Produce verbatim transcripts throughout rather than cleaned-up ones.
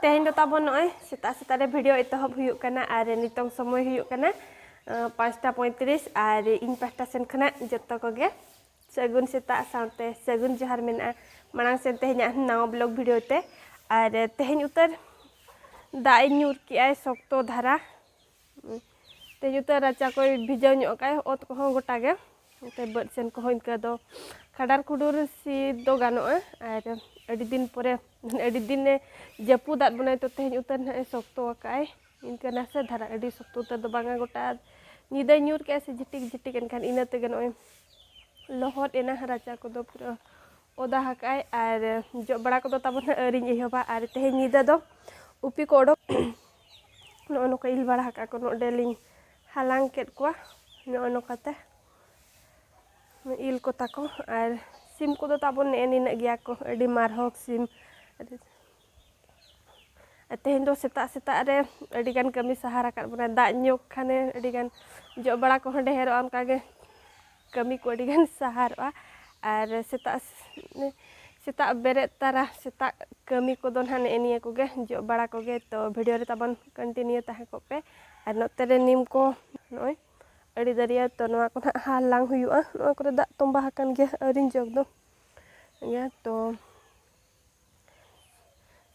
ᱛᱮᱦᱮᱧ ᱫᱚ ᱛᱟᱵᱚᱱ ᱱᱚᱜᱼᱚᱭ ᱥᱮᱛᱟᱜ ᱥᱮᱛᱟᱜ ᱨᱮ ᱵᱷᱤᱰᱤᱭᱳ ᱮᱛᱚᱦᱚᱵ ᱦᱩᱭᱩᱜ ᱠᱟᱱᱟ ᱟᱨ ᱱᱤᱛᱚᱝ ᱥᱚᱢᱚᱭ ᱦᱩᱭᱩᱜ ᱠᱟᱱᱟ ᱯᱟᱸᱪᱴᱟ ᱯᱚᱸᱭᱛᱨᱤᱥ᱾ ᱟᱨ ᱤᱧ ᱯᱟᱦᱴᱟ ᱥᱮᱱ ᱠᱷᱚᱱᱟᱜ ᱡᱚᱛᱚ ᱠᱚᱜᱮ ᱥᱟᱹᱜᱩᱱ ᱥᱮᱛᱟᱜ ᱥᱟᱶᱛᱮ ᱥᱟᱹᱜᱩᱱ ᱡᱚᱦᱟᱨ ᱢᱮᱱᱟᱜᱼᱟ ᱢᱟᱲᱟᱝ ᱥᱮᱱ ᱛᱮᱦᱮᱧᱟᱜ ᱱᱟᱣᱟ ᱵᱞᱚᱜ ᱵᱷᱤᱰᱤᱭᱳ ᱛᱮ᱾ ᱟᱨ ᱛᱮᱦᱮᱧ ᱩᱛᱟᱹᱨ ᱫᱟᱜ ᱤᱧ ᱧᱩᱨ ᱠᱮᱜᱼᱟᱭ ᱥᱚᱠᱛᱚ ᱫᱷᱟᱨᱟ᱾ ᱛᱮᱦᱮᱧ ᱩᱛᱟᱹᱨ ᱨᱟᱪᱟ ᱠᱚᱭ ᱵᱷᱤᱡᱟᱹᱣ ᱧᱚᱜ ᱠᱟᱜᱼᱟᱭ, ᱚᱛ ᱠᱚᱦᱚᱸ ᱜᱚᱴᱟ ᱜᱮ᱾ ᱱᱚᱛᱮ ᱵᱟᱹᱫᱽ ᱥᱮᱱ ᱠᱚᱦᱚᱸ ᱤᱱᱠᱟᱹ ᱫᱚ ᱠᱷᱟᱰᱟᱨ ᱠᱷᱩᱰᱩᱨ ᱥᱤ ᱫᱚ ᱜᱟᱱᱚᱜᱼᱟ᱾ ᱟᱨ ᱟᱹᱰᱤ ᱫᱤᱱ ᱯᱚᱨᱮ, ᱟᱹᱰᱤ ᱫᱤᱱᱮ ᱡᱟᱹᱯᱩᱫᱟᱫ ᱵᱚᱱᱟᱭ, ᱛᱚ ᱛᱮᱦᱮᱧ ᱩᱛᱟᱹᱨ ᱱᱟᱦᱟᱜ ᱮ ᱥᱚᱠᱛᱚ ᱟᱠᱟᱜᱼᱟᱭ᱾ ᱤᱱᱠᱟᱹ ᱱᱟᱥᱮ ᱫᱷᱟᱨᱟ, ᱟᱹᱰᱤ ᱥᱚᱠᱛᱚ ᱩᱛᱟᱹᱨ ᱫᱚ ᱵᱟᱝᱟ, ᱜᱚᱴᱟ ᱧᱤᱫᱟᱹᱭ ᱧᱩᱨ ᱠᱮᱜᱼᱟ ᱥᱮ ᱡᱷᱤᱴᱤᱠ ᱡᱷᱤᱴᱤᱠ, ᱮᱱᱠᱷᱟᱱ ᱤᱱᱟᱹ ᱛᱮᱜᱮ ᱱᱚᱜᱼᱚᱭ ᱞᱚᱦᱚᱫ ᱮᱱᱟ ᱨᱟᱪᱟ ᱠᱚᱫᱚ ᱯᱩᱨᱟᱹ ᱚᱫᱟ ᱟᱠᱟᱜᱼᱟᱭ᱾ ᱟᱨ ᱡᱚᱜ ᱵᱟᱲᱟ ᱠᱚᱫᱚ ᱛᱟᱵᱚᱱ ᱦᱟᱸᱜ ᱟᱹᱣᱨᱤᱧ ᱮᱦᱚᱵᱟ᱾ ᱟᱨ ᱛᱮᱦᱮᱧ ᱧᱤᱫᱟᱹ ᱫᱚ ᱩᱯᱤ ᱠᱚ ᱚᱰᱚᱠ ᱱᱚᱜᱼᱚ ᱱᱚᱝᱠᱟ ᱤᱞ ᱵᱟᱲᱟ ᱟᱠᱟᱫ ᱠᱚ, ᱱᱚᱰᱮ ᱞᱤᱧ ᱦᱟᱞᱟᱝ ᱠᱮᱫ ᱠᱚᱣᱟ ᱱᱚᱜᱼᱚ ᱱᱚᱝᱠᱟᱛᱮ ᱤᱞ ᱠᱚ ᱛᱟᱠᱚ᱾ ᱟᱨ ᱥᱤᱢ ᱠᱚᱫᱚ ᱛᱟᱵᱚᱱ ᱱᱮᱜᱼᱮ ᱱᱤᱱᱟᱹᱜ ᱜᱮᱭᱟ ᱠᱚ, ᱟᱹᱰᱤ ᱢᱟᱨᱦᱚᱠ ᱥᱤᱢ᱾ ᱟᱨ ᱛᱮᱦᱮᱧ ᱫᱚ ᱥᱮᱛᱟᱜ ᱥᱮᱛᱟᱜ ᱨᱮ ᱟᱹᱰᱤᱜᱟᱱ ᱠᱟᱹᱢᱤ ᱥᱟᱦᱟ ᱨᱟᱠᱟᱵ ᱵᱚᱱᱟ, ᱫᱟᱜ ᱧᱩ ᱠᱷᱟᱱᱮ ᱟᱹᱰᱤᱜᱟᱱ ᱡᱚᱜ ᱵᱟᱲᱟ ᱠᱚᱦᱚᱸ ᱰᱷᱮᱨᱚᱜᱼᱟ, ᱚᱱᱠᱟᱜᱮ ᱠᱟᱹᱢᱤ ᱠᱚ ᱟᱹᱰᱤᱜᱟᱱ ᱥᱟᱦᱟᱨᱚᱜᱼᱟ᱾ ᱟᱨ ᱥᱮᱛᱟᱜ ᱥᱮᱛᱟᱜ ᱵᱮᱨᱮᱫ ᱛᱟᱨᱟ ᱥᱮᱛᱟᱜ ᱠᱟᱹᱢᱤ ᱠᱚᱫᱚ ᱱᱟᱦᱟᱜ ᱱᱮᱜᱼᱮ ᱱᱤᱭᱟᱹ ᱠᱚᱜᱮ, ᱡᱚᱜ ᱵᱟᱲᱟ ᱠᱚᱜᱮ᱾ ᱛᱚ ᱵᱷᱤᱰᱤᱭᱳ ᱨᱮ ᱛᱟᱵᱚᱱ ᱠᱚᱱᱴᱤᱱᱤᱭᱩ ᱛᱟᱦᱮᱸ ᱠᱚᱜ ᱯᱮ᱾ ᱟᱨ ᱱᱚᱛᱮ ᱨᱮ ᱱᱤᱢ ᱠᱚ ᱱᱚᱜᱼᱚᱭ ᱟᱹᱰᱤ ᱫᱟᱨᱭᱟ, ᱛᱚ ᱱᱚᱣᱟ ᱠᱚ ᱱᱟᱦᱟᱜ ᱦᱟᱞᱟᱝ ᱦᱩᱭᱩᱜᱼᱟ᱾ ᱱᱚᱣᱟ ᱠᱚᱨᱮ ᱫᱟᱜ ᱛᱚᱸᱵᱟ ᱟᱠᱟᱱ ᱜᱮᱭᱟ, ᱟᱹᱣᱨᱤᱧ ᱡᱚᱜ ᱫᱚ᱾ ᱤᱭᱟᱹ ᱛᱚ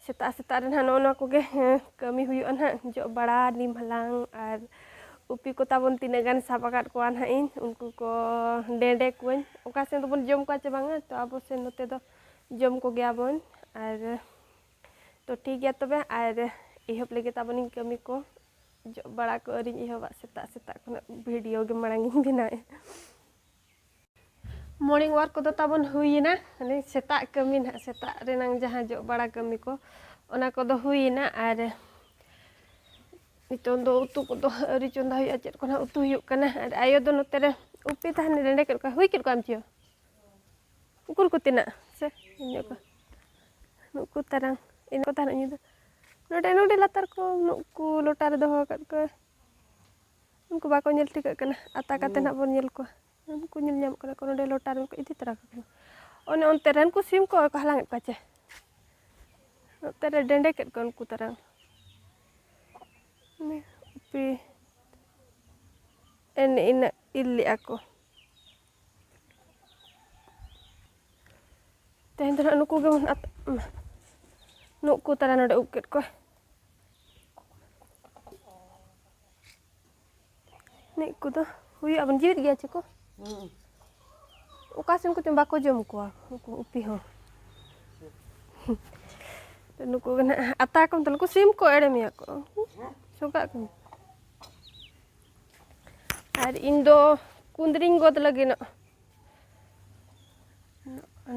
ᱥᱮᱛᱟᱜ ᱥᱮᱛᱟᱜ ᱨᱮ ᱱᱟᱦᱟᱜ ᱱᱚᱜᱼᱚ ᱱᱚᱣᱟ ᱠᱚᱜᱮ, ᱦᱮᱸ, ᱠᱟᱹᱢᱤ ᱦᱩᱭᱩᱜᱼᱟ ᱱᱟᱦᱟᱜ, ᱡᱚᱜ ᱵᱟᱲᱟ, ᱱᱤᱢ ᱦᱟᱞᱟᱝ ᱟᱨ ᱩᱯᱤ ᱠᱚ ᱛᱟᱵᱚᱱ ᱛᱤᱱᱟᱹᱜ ᱜᱟᱱ ᱥᱟᱵ ᱟᱠᱟᱫ ᱠᱚᱣᱟ ᱱᱟᱦᱟᱜ ᱤᱧ, ᱩᱱᱠᱩ ᱠᱚ ᱰᱮᱸᱰᱮ ᱠᱚᱣᱟᱹᱧ᱾ ᱚᱠᱟ ᱥᱮᱱ ᱫᱚᱵᱚᱱ ᱡᱚᱢ ᱠᱚᱣᱟ ᱪᱮ ᱵᱟᱝᱟ, ᱛᱚ ᱟᱵᱚ ᱥᱮᱱ ᱱᱚᱛᱮ ᱫᱚ ᱡᱚᱢ ᱠᱚᱜᱮᱭᱟᱵᱚᱱ᱾ ᱟᱨ ᱛᱚ ᱴᱷᱤᱠ ᱜᱮᱭᱟ ᱛᱚᱵᱮ, ᱟᱨ ᱮᱦᱚᱵ ᱞᱮᱜᱮ ᱛᱟᱵᱚᱱᱤᱧ ᱠᱟᱹᱢᱤ ᱠᱚ᱾ ᱡᱚᱜ ᱵᱟᱲᱟ ᱠᱚ ᱟᱹᱣᱨᱤᱧ ᱮᱦᱚᱵᱟ, ᱥᱮᱛᱟᱜ ᱥᱮᱛᱟᱜ ᱠᱷᱚᱱᱟᱜ ᱵᱷᱤᱰᱤᱭᱳ ᱜᱮ ᱢᱟᱲᱟᱝ ᱤᱧ ᱵᱮᱱᱟᱣᱮᱫᱼᱟ᱾ ᱢᱚᱨᱱᱤᱝ ᱣᱟᱠ ᱠᱚᱫᱚ ᱛᱟᱵᱚᱱ ᱦᱩᱭᱮᱱᱟ, ᱢᱟᱱᱮ ᱥᱮᱛᱟᱜ ᱠᱟᱹᱢᱤ ᱱᱟᱦᱟᱜ, ᱥᱮᱛᱟᱜ ᱨᱮᱱᱟᱝ ᱡᱟᱦᱟᱸ ᱡᱚᱜ ᱵᱟᱲᱟ ᱠᱟᱹᱢᱤ ᱠᱚ, ᱚᱱᱟ ᱠᱚᱫᱚ ᱦᱩᱭᱮᱱᱟ᱾ ᱟᱨ ᱱᱤᱛᱚᱝ ᱫᱚ ᱩᱛᱩ ᱠᱚᱫᱚ ᱟᱹᱣᱨᱤ ᱪᱚᱸᱫᱟ ᱦᱩᱭᱩᱜᱼᱟ, ᱪᱮᱫ ᱠᱚ ᱱᱟᱦᱟᱜ ᱩᱛᱩ ᱦᱩᱭᱩᱜ ᱠᱟᱱᱟ᱾ ᱟᱨ ᱟᱭᱳ ᱫᱚ ᱱᱚᱛᱮ ᱨᱮ ᱩᱯᱤ ᱛᱟᱦᱮᱱ ᱨᱮᱸᱰᱮ ᱠᱮᱫ ᱠᱚᱣᱟ, ᱦᱩᱭ ᱠᱮᱫ ᱠᱚᱣᱟᱢ ᱪᱤᱭᱟᱹ? ᱩᱠᱩᱨ ᱠᱚ ᱛᱤᱱᱟᱹᱜ ᱥᱮ ᱤᱧ ᱠᱚ, ᱱᱩᱠᱩ ᱛᱟᱨᱟᱝ, ᱤᱱᱟᱹ ᱠᱚ ᱛᱟᱦᱮᱱ ᱧᱤᱫᱟᱹ ᱱᱚᱰᱮ, ᱱᱚᱰᱮ ᱞᱟᱛᱟᱨ ᱠᱚ ᱱᱩᱠᱩ ᱞᱚᱴᱟ ᱨᱮ ᱫᱚᱦᱚ ᱟᱠᱟᱫ ᱠᱚᱣᱟ᱾ ᱩᱱᱠᱩ ᱵᱟᱠᱚ ᱧᱮᱞ ᱴᱷᱤᱠᱟᱹᱜ ᱠᱟᱱᱟ, ᱟᱛᱟ ᱠᱟᱛᱮ ᱱᱟᱦᱟᱜ ᱵᱚᱱ ᱧᱮᱞ ᱠᱚᱣᱟ᱾ ᱩᱱᱠᱩ ᱧᱮᱞ ᱧᱟᱢᱚᱜ ᱠᱟᱱᱟ ᱠᱚ, ᱱᱚᱰᱮ ᱞᱚᱴᱟ ᱨᱮ ᱠᱚ ᱤᱫᱤ ᱛᱚᱨᱟ ᱠᱟᱠᱚ᱾ ᱚᱱᱮ ᱚᱱᱛᱮ ᱨᱮᱱ ᱠᱚ ᱥᱤᱢ ᱠᱚ ᱠᱚ ᱦᱟᱞᱟᱝᱮᱫ ᱠᱚᱣᱟ ᱪᱮ? ᱱᱚᱛᱮ ᱨᱮ ᱰᱮᱸᱰᱮ ᱠᱮᱫ ᱠᱚᱣᱟ ᱩᱱᱠᱩ ᱛᱟᱨᱟᱝ᱾ ᱩᱯᱤ ᱮᱱᱮ ᱤᱱᱟᱹᱜ ᱤᱨ ᱞᱮᱜᱼᱟ ᱠᱚ᱾ ᱛᱮᱦᱮᱧ ᱫᱚ ᱱᱟᱦᱟᱜ ᱱᱩᱠᱩ ᱜᱮᱵᱚᱱ ᱟᱛ-, ᱱᱩᱠᱩ ᱛᱟᱨᱟ ᱱᱚᱰᱮ ᱩᱵ ᱠᱮᱫ ᱠᱚᱣᱟ᱾ ᱱᱤᱡ ᱠᱚᱫᱚ ᱦᱩᱭᱩᱜ ᱟᱵᱚᱱ ᱡᱤᱣᱮᱫ ᱜᱮᱭᱟ ᱪᱮ ᱠᱚ? ᱦᱩᱸ᱾ ᱚᱠᱟ ᱥᱮᱱ ᱠᱚᱪᱚᱝ ᱵᱟᱠᱚ ᱡᱚᱢ ᱠᱚᱣᱟ ᱩᱱᱠᱩ ᱩᱯᱤ ᱦᱚᱸ᱾ ᱛᱚ ᱱᱩᱠᱩ ᱜᱮ ᱱᱟᱦᱟᱜ ᱟᱛᱟ ᱠᱚᱢ ᱛᱟᱞᱮ ᱠᱚ ᱥᱤᱢ ᱠᱚ ᱮᱲᱮ ᱢᱮᱭᱟ ᱠᱚ᱾ ᱥᱚᱜᱟᱜ ᱠᱚ᱾ ᱟᱨ ᱤᱧ ᱫᱚ ᱠᱩᱸᱫᱽᱨᱤᱧ ᱜᱚᱫ ᱞᱟᱹᱜᱤᱫ ᱱᱚᱜ᱾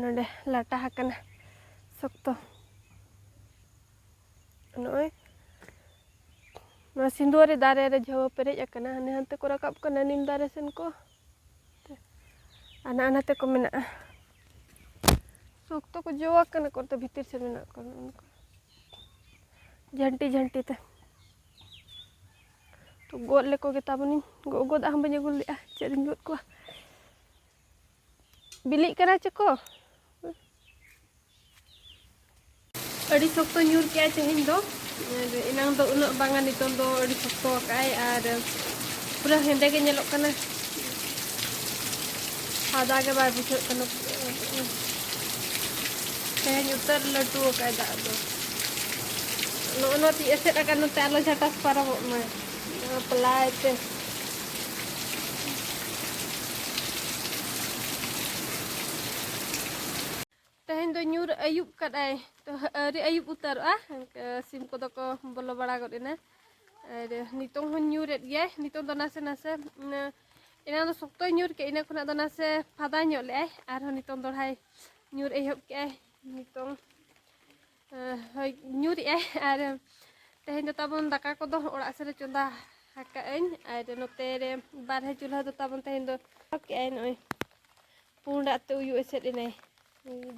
ᱱᱚᱰᱮ ᱞᱟᱴᱟ ᱟᱠᱟᱱᱟ ᱥᱚᱠᱛᱚ᱾ ᱱᱚᱜᱼᱚᱭ ᱱᱚᱣᱟ ᱥᱤᱸᱫᱩᱣᱟᱹᱨᱤ ᱫᱟᱨᱮ ᱨᱮ ᱡᱷᱟᱹᱣᱟᱹ ᱯᱮᱨᱮᱡ ᱟᱠᱟᱱᱟ, ᱦᱟᱱᱮ ᱦᱟᱱᱛᱮ ᱠᱚ ᱨᱟᱠᱟᱵ ᱠᱟᱱᱟ ᱱᱤᱢ ᱫᱟᱨᱮ ᱥᱮᱱ ᱠᱚ᱾ ᱟᱨ ᱱᱟᱜᱼᱟ ᱱᱟᱛᱮ ᱠᱚ ᱢᱮᱱᱟᱜᱼᱟ, ᱥᱚᱠᱛᱚ ᱠᱚ ᱡᱚ ᱟᱠᱟᱱᱟ ᱠᱚ, ᱚᱱᱛᱮ ᱵᱷᱤᱛᱤᱨ ᱥᱮᱫ ᱢᱮᱱᱟᱜ ᱠᱚᱣᱟ ᱱᱚᱜᱼᱚ ᱱᱚᱝᱠᱟ ᱡᱷᱟᱹᱱᱴᱤ ᱡᱷᱟᱹᱱᱴᱤ ᱛᱮ᱾ ᱛᱚ ᱜᱚᱫ ᱞᱮᱠᱚ ᱜᱮ ᱛᱟᱵᱚᱱᱤᱧ, ᱜᱚᱫ ᱜᱚᱫ ᱦᱚᱸ ᱵᱟᱹᱧ ᱟᱹᱜᱩ ᱞᱮᱫᱼᱟ, ᱪᱮᱫ ᱤᱧ ᱜᱚᱫ ᱠᱚᱣᱟ᱾ ᱵᱤᱞᱤᱜ ᱠᱟᱱᱟ ᱪᱮ ᱠᱚ? ᱟᱹᱰᱤ ᱥᱚᱠᱛᱚ ᱧᱩᱨ ᱠᱮᱜᱼᱟᱭ ᱛᱮᱦᱮᱧ ᱫᱚ᱾ ᱟᱨ ᱮᱱᱟᱝ ᱫᱚ ᱩᱱᱟᱹᱜ ᱵᱟᱝᱟ, ᱱᱤᱛᱚᱝ ᱫᱚ ᱟᱹᱰᱤ ᱥᱚᱠᱛᱚ ᱟᱠᱟᱜᱼᱟᱭ ᱟᱨ ᱯᱩᱨᱟᱹ ᱦᱮᱸᱫᱮ ᱜᱮ ᱧᱮᱞᱚᱜ ᱠᱟᱱᱟ᱾ ᱥᱟᱫᱟ ᱜᱮ ᱵᱟᱭ ᱵᱩᱡᱷᱟᱹᱜ ᱠᱟᱱᱟ᱾ ᱛᱮᱦᱮᱧ ᱩᱛᱟᱹᱨ ᱞᱟᱹᱴᱩ ᱟᱠᱟᱜᱼᱟᱭ ᱫᱟᱜ ᱫᱚ᱾ ᱱᱚᱜᱼᱚ ᱱᱚᱣᱟ ᱛᱤᱧ ᱮᱥᱮᱫ ᱟᱠᱟᱫ ᱱᱚᱛᱮ ᱟᱞᱚ ᱡᱷᱟᱴᱟᱥ ᱯᱟᱨᱚᱢᱚᱜ ᱢᱟ᱾ ᱱᱚᱣᱟ ᱯᱞᱟᱭ ᱛᱮ᱾ ᱛᱮᱦᱮᱧ ᱫᱚ ᱧᱩᱨ ᱟᱹᱭᱩᱵ ᱠᱟᱫᱟᱭ, ᱛᱚ ᱟᱹᱣᱨᱤ ᱟᱹᱭᱩᱵ ᱩᱛᱟᱹᱨᱚᱜᱼᱟ᱾ ᱤᱱᱠᱟᱹ ᱥᱤᱢ ᱠᱚᱫᱚ ᱠᱚ ᱵᱚᱞᱚ ᱵᱟᱲᱟ ᱜᱚᱫ ᱮᱱᱟ᱾ ᱟᱨ ᱱᱤᱛᱚᱝ ᱦᱚᱸ ᱧᱩᱨᱮᱫ ᱜᱮᱭᱟᱭ, ᱱᱤᱛᱚᱝ ᱫᱚ ᱱᱟᱥᱮ ᱱᱟᱥᱮ, ᱩᱸ, ᱮᱱᱟᱝ ᱫᱚ ᱥᱚᱠᱛᱚᱭ ᱧᱩᱨ ᱠᱮᱫ, ᱤᱱᱟᱹ ᱠᱷᱚᱱᱟᱜ ᱫᱚ ᱱᱟᱥᱮ ᱯᱷᱟᱫᱟ ᱧᱚᱜ ᱞᱮᱫᱟᱭ, ᱟᱨᱦᱚᱸ ᱱᱤᱛᱚᱝ ᱫᱚᱲᱦᱟᱭ ᱧᱩᱨ ᱮᱦᱚᱵ ᱠᱮᱫᱟᱭ᱾ ᱱᱤᱛᱚᱝ, ᱟᱸ, ᱦᱳᱭ, ᱧᱩᱨᱮᱫᱟᱭ᱾ ᱟᱨ ᱛᱮᱦᱮᱧ ᱫᱚ ᱛᱟᱵᱚᱱ ᱫᱟᱠᱟ ᱠᱚᱫᱚ ᱚᱲᱟᱜ ᱥᱮᱫ ᱨᱮ ᱪᱚᱸᱫᱟ ᱟᱠᱟᱫ ᱟᱹᱧ, ᱟᱨ ᱱᱚᱛᱮ ᱨᱮ ᱵᱟᱨᱦᱮ ᱪᱩᱞᱦᱟᱹ ᱫᱚ ᱛᱟᱵᱚᱱ ᱛᱮᱦᱮᱧ ᱫᱚ ᱠᱮᱫᱟᱭ ᱱᱚᱜᱼᱚᱭ᱾ ᱯᱩᱸᱰᱟᱜ ᱛᱮ ᱩᱭᱩ ᱮᱥᱮᱫ ᱮᱱᱟᱭ᱾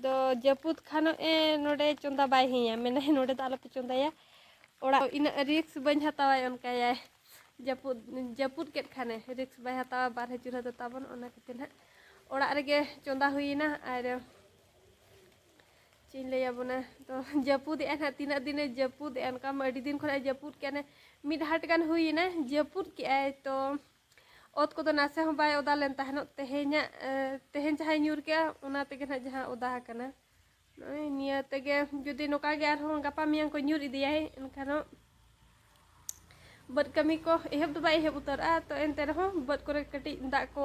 ᱫᱚ ᱡᱟᱹᱯᱩᱫ ᱠᱷᱟᱱᱚᱜ ᱮ ᱱᱚᱰᱮ ᱪᱚᱸᱫᱟ ᱵᱟᱭ ᱦᱮᱸᱭᱟ, ᱢᱮᱱᱟᱭ ᱱᱚᱰᱮ ᱫᱚ ᱟᱞᱚᱯᱮ ᱪᱚᱸᱫᱟᱭᱟ᱾ ᱚᱲᱟᱜ ᱤᱱᱟᱹᱜ ᱨᱤᱠᱥ ᱵᱟᱹᱧ ᱦᱟᱛᱟᱣᱟᱭ ᱚᱱᱠᱟᱭᱟᱭ᱾ ᱡᱟᱹᱯᱩᱫ, ᱡᱟᱹᱯᱩᱫ ᱠᱮᱫ ᱠᱷᱟᱱᱮ ᱨᱤᱠᱥ ᱵᱟᱭ ᱦᱟᱛᱟᱣᱟ, ᱵᱟᱨᱦᱮ ᱪᱩᱞᱦᱟᱹ ᱫᱚ ᱛᱟᱵᱚᱱ, ᱚᱱᱟ ᱠᱷᱟᱹᱛᱤᱨ ᱱᱟᱦᱟᱜ ᱚᱲᱟᱜ ᱨᱮᱜᱮ ᱪᱚᱸᱫᱟ ᱦᱩᱭᱮᱱᱟ᱾ ᱟᱨ ᱪᱮᱫ ᱤᱧ ᱞᱟᱹᱭᱟᱵᱚᱱᱟ, ᱛᱚ ᱡᱟᱹᱯᱩᱫᱮᱜᱼᱟ ᱱᱟᱦᱟᱜ, ᱛᱤᱱᱟᱹᱜ ᱫᱤᱱᱮ ᱡᱟᱹᱯᱩᱫᱮᱜᱼᱟ, ᱚᱱᱠᱟ ᱢᱟ ᱟᱹᱰᱤ ᱫᱤᱱ ᱠᱷᱚᱱᱟᱜ ᱡᱟᱹᱯᱩᱫ ᱠᱮᱜᱼᱟ, ᱢᱤᱫ ᱦᱟᱴ ᱜᱟᱱ ᱦᱩᱭᱮᱱᱟ ᱡᱟᱹᱯᱩᱫ ᱠᱮᱜᱼᱟᱭ᱾ ᱛᱚ ᱚᱛ ᱠᱚᱫᱚ ᱱᱟᱥᱮ ᱦᱚᱸ ᱵᱟᱭ ᱚᱫᱟ ᱞᱮᱱ ᱛᱟᱦᱮᱱᱚᱜ᱾ ᱛᱮᱦᱮᱧᱟᱜ, ᱮ, ᱛᱮᱦᱮᱧ ᱡᱟᱦᱟᱸᱭ ᱧᱩᱨ ᱠᱮᱜᱼᱟ, ᱚᱱᱟ ᱛᱮᱜᱮ ᱱᱟᱦᱟᱜ ᱡᱟᱦᱟᱸ ᱚᱫᱟ ᱟᱠᱟᱱᱟ᱾ ᱱᱚᱜᱼᱚᱭ ᱱᱤᱭᱟᱹ ᱛᱮᱜᱮ ᱡᱩᱫᱤ ᱱᱚᱝᱠᱟ ᱜᱮ ᱟᱨᱦᱚᱸ ᱜᱟᱯᱟ ᱢᱮᱭᱟᱝ ᱠᱚ ᱧᱩᱨ ᱤᱫᱤᱭᱟᱭ, ᱮᱱᱠᱷᱟᱱ ᱦᱚᱸ ᱵᱟᱹᱫᱽ ᱠᱟᱹᱢᱤ ᱠᱚ ᱮᱦᱚᱵ ᱫᱚ ᱵᱟᱭ ᱮᱦᱚᱵ ᱩᱛᱟᱹᱨᱚᱜᱼᱟ᱾ ᱛᱚ ᱮᱱᱛᱮ ᱨᱮᱦᱚᱸ ᱵᱟᱹᱫᱽ ᱠᱚᱨᱮ ᱠᱟᱹᱴᱤᱡ ᱫᱟᱜ ᱠᱚ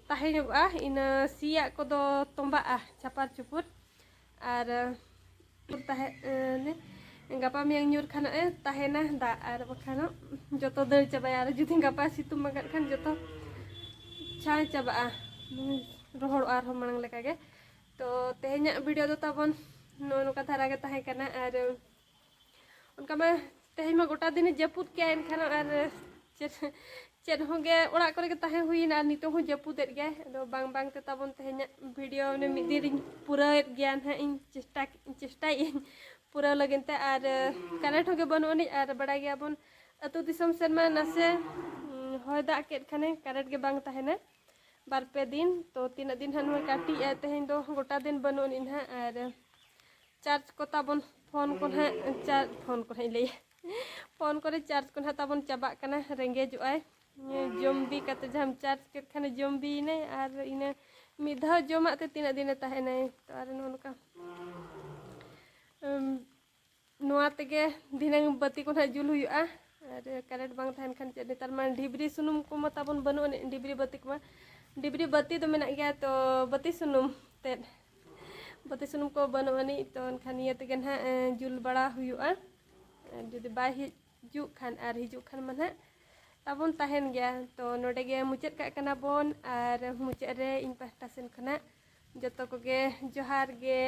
ᱛᱟᱦᱮᱸ ᱧᱚᱜᱚᱜᱼᱟ, ᱤᱱᱟᱹ ᱥᱤᱭᱟᱜ ᱠᱚᱫᱚ ᱛᱚᱸᱵᱟᱜᱼᱟ ᱪᱷᱟᱯᱟᱨ ᱪᱩᱯᱩᱨ᱾ ᱟᱨ ᱛᱟᱦᱮᱸ, ᱮ, ᱜᱟᱯᱟ ᱢᱮᱭᱟᱝ ᱧᱩᱨ ᱠᱷᱟᱱᱚᱜ ᱮ ᱛᱟᱦᱮᱱᱟ ᱫᱟᱜ, ᱟᱨ ᱵᱟᱠᱷᱟᱱ ᱡᱚᱛᱚ ᱫᱟᱹᱲ ᱪᱟᱵᱟᱭᱟ᱾ ᱟᱨ ᱡᱩᱫᱤ ᱜᱟᱯᱟ ᱥᱤᱛᱩᱝ ᱵᱟᱝ ᱠᱷᱟᱱ ᱡᱚᱛᱚ ᱪᱷᱟᱭ ᱪᱟᱵᱟᱜᱼᱟ, ᱨᱚᱦᱚᱲᱚᱜᱼᱟ ᱟᱨᱦᱚᱸ ᱢᱟᱲᱟᱝ ᱞᱮᱠᱟᱜᱮ᱾ ᱛᱚ ᱛᱮᱦᱮᱧᱟᱜ ᱵᱷᱤᱰᱤᱭᱳ ᱫᱚ ᱛᱟᱵᱚᱱ ᱱᱚᱜᱼᱚ ᱱᱚᱝᱠᱟ ᱫᱷᱟᱨᱟ ᱜᱮ ᱛᱟᱦᱮᱸ ᱠᱟᱱᱟ᱾ ᱟᱨ ᱚᱱᱠᱟ ᱢᱟ ᱛᱮᱦᱮᱧ ᱢᱟ ᱜᱚᱴᱟ ᱫᱤᱱᱮ ᱡᱟᱹᱯᱩᱫ ᱠᱮᱜᱼᱟ, ᱮᱱᱠᱷᱟᱱ ᱟᱨ ᱪᱮᱫ, ᱪᱮᱫ ᱦᱚᱸ ᱜᱮ ᱚᱲᱟᱜ ᱠᱚᱨᱮ ᱜᱮ ᱛᱟᱦᱮᱸ ᱦᱩᱭᱮᱱᱟ᱾ ᱟᱨ ᱱᱤᱛᱚᱝ ᱦᱚᱸ ᱡᱟᱹᱯᱩᱫᱮᱫ ᱜᱮᱭᱟᱭ᱾ ᱟᱫᱚ ᱵᱟᱝ ᱵᱟᱝ ᱛᱮ ᱛᱟᱵᱚᱱ ᱛᱮᱦᱮᱧᱟᱜ ᱵᱷᱤᱰᱤᱭᱳ ᱚᱱᱮ ᱢᱤᱫ ᱫᱤᱱ ᱨᱤᱧ ᱯᱩᱨᱟᱹᱣᱮᱫ ᱜᱮᱭᱟ ᱱᱟᱦᱟᱜ᱾ ᱤᱧ ᱪᱮᱥᱴᱟ, ᱪᱮᱥᱴᱟᱭᱮᱫ ᱟᱹᱧ ᱯᱩᱨᱟᱹᱣ ᱞᱟᱹᱜᱤᱫ ᱛᱮ᱾ ᱟᱨ ᱠᱟᱨᱮᱱᱴ ᱦᱚᱸ ᱜᱮ ᱵᱟᱹᱱᱩᱜ ᱟᱹᱱᱤᱡ᱾ ᱟᱨ ᱵᱟᱲᱟᱭ ᱜᱮᱭᱟᱵᱚᱱ, ᱟᱹᱛᱩ ᱫᱤᱥᱚᱢ ᱥᱮᱫ ᱢᱟ ᱱᱟᱥᱮ, ᱩᱸ, ᱦᱚᱭ ᱫᱟᱜ ᱠᱮᱫ ᱠᱷᱟᱱᱮ ᱠᱟᱨᱮᱱᱴ ᱜᱮ ᱵᱟᱝ ᱛᱟᱦᱮᱱᱟ ᱵᱟᱨ ᱯᱮ ᱫᱤᱱ᱾ ᱛᱚ ᱛᱤᱱᱟᱹᱜ ᱫᱤᱱ ᱦᱟᱸᱜ ᱱᱚᱣᱟ ᱠᱟᱹᱴᱤᱡ ᱟᱭ, ᱛᱮᱦᱮᱧ ᱫᱚ ᱜᱚᱴᱟ ᱫᱤᱱ ᱵᱟᱹᱱᱩᱜ ᱟᱹᱱᱤᱡ ᱱᱟᱦᱟᱜ᱾ ᱟᱨ ᱪᱟᱨᱡᱽ ᱠᱚ ᱛᱟᱵᱚᱱ, ᱯᱷᱳᱱ ᱠᱚ ᱱᱟᱦᱟᱜ, ᱪᱟᱨᱡᱽ, ᱯᱷᱳᱱ ᱠᱚ ᱱᱟᱦᱟᱜ ᱤᱧ ᱞᱟᱹᱭᱟ, ᱯᱷᱳᱱ ᱠᱚᱨᱮ ᱪᱟᱨᱡᱽ ᱠᱚ ᱱᱟᱦᱟᱜ ᱛᱟᱵᱚᱱ ᱪᱟᱵᱟᱜ ᱠᱟᱱᱟ᱾ ᱨᱮᱸᱜᱮᱡᱚᱜᱼᱟᱭ, ᱡᱚᱢ ᱵᱤ ᱠᱟᱛᱮ ᱡᱟᱦᱟᱸᱢ ᱪᱟᱨᱡᱽ ᱠᱮᱫ ᱠᱷᱟᱱ ᱡᱚᱢ ᱵᱤᱭᱮᱱᱟᱭ, ᱟᱨ ᱤᱱᱟᱹ ᱢᱤᱫ ᱫᱷᱟᱣ ᱡᱚᱢᱟᱜ ᱛᱮ ᱛᱤᱱᱟᱹᱜ ᱫᱤᱱᱮ ᱛᱟᱦᱮᱱᱟᱭ? ᱛᱚ ᱟᱨ ᱱᱚᱜᱼᱚ ᱱᱚᱝᱠᱟ, ᱩᱢ, ᱱᱚᱣᱟ ᱛᱮᱜᱮ ᱫᱷᱤᱱᱟᱹᱝ ᱵᱟᱹᱛᱤ ᱠᱚ ᱱᱟᱦᱟᱜ ᱡᱩᱞ ᱦᱩᱭᱩᱜᱼᱟ᱾ ᱟᱨ ᱠᱟᱨᱮᱱᱴ ᱵᱟᱝ ᱛᱟᱦᱮᱱ ᱠᱷᱟᱱ ᱪᱮᱫ, ᱱᱮᱛᱟᱨ ᱢᱟ ᱰᱷᱤᱵᱽᱨᱤ ᱥᱩᱱᱩᱢ ᱠᱚᱢᱟ ᱛᱟᱵᱚᱱ ᱵᱟᱹᱱᱩᱜ ᱟᱹᱱᱤᱡ, ᱰᱷᱤᱵᱽᱨᱤ ᱵᱟᱹᱛᱤ ᱠᱚᱢᱟ, ᱰᱷᱤᱵᱽᱨᱤ ᱵᱟᱹᱛᱤ ᱫᱚ ᱢᱮᱱᱟᱜ ᱜᱮᱭᱟ, ᱛᱚ ᱵᱟᱹᱛᱤ ᱥᱩᱱᱩᱢ ᱛᱮᱫ, ᱵᱟᱹᱛᱤ ᱥᱩᱱᱩᱢ ᱠᱚ ᱵᱟᱹᱱᱩᱜ ᱟᱹᱱᱤᱡ᱾ ᱛᱚ ᱮᱱᱠᱷᱟᱱ ᱱᱤᱭᱟᱹ ᱛᱮᱜᱮ ᱱᱟᱦᱟᱜ, ᱮ, ᱡᱩᱞ ᱵᱟᱲᱟ ᱦᱩᱭᱩᱜᱼᱟ᱾ ᱟᱨ ᱡᱩᱫᱤ ᱵᱟᱭ ᱦᱤᱡᱩᱜ ᱠᱷᱟᱱ, ᱟᱨ ᱦᱤᱡᱩᱜ ᱠᱷᱟᱱ ᱢᱟ ᱱᱟᱦᱟᱜ ᱛᱟᱵᱚᱱ ᱛᱟᱦᱮᱱ ᱜᱮᱭᱟ᱾ ᱛᱚ ᱱᱚᱰᱮ ᱜᱮ ᱢᱩᱪᱟᱹᱫ ᱠᱟᱜ ᱠᱟᱱᱟ ᱵᱚᱱ᱾ ᱟᱨ ᱢᱩᱪᱟᱹᱫ ᱨᱮ ᱤᱧ ᱯᱟᱦᱴᱟ ᱥᱮᱱ ᱠᱷᱚᱱᱟᱜ ᱡᱚᱛᱚ ᱠᱚᱜᱮ ᱡᱚᱦᱟᱨ ᱜᱮ᱾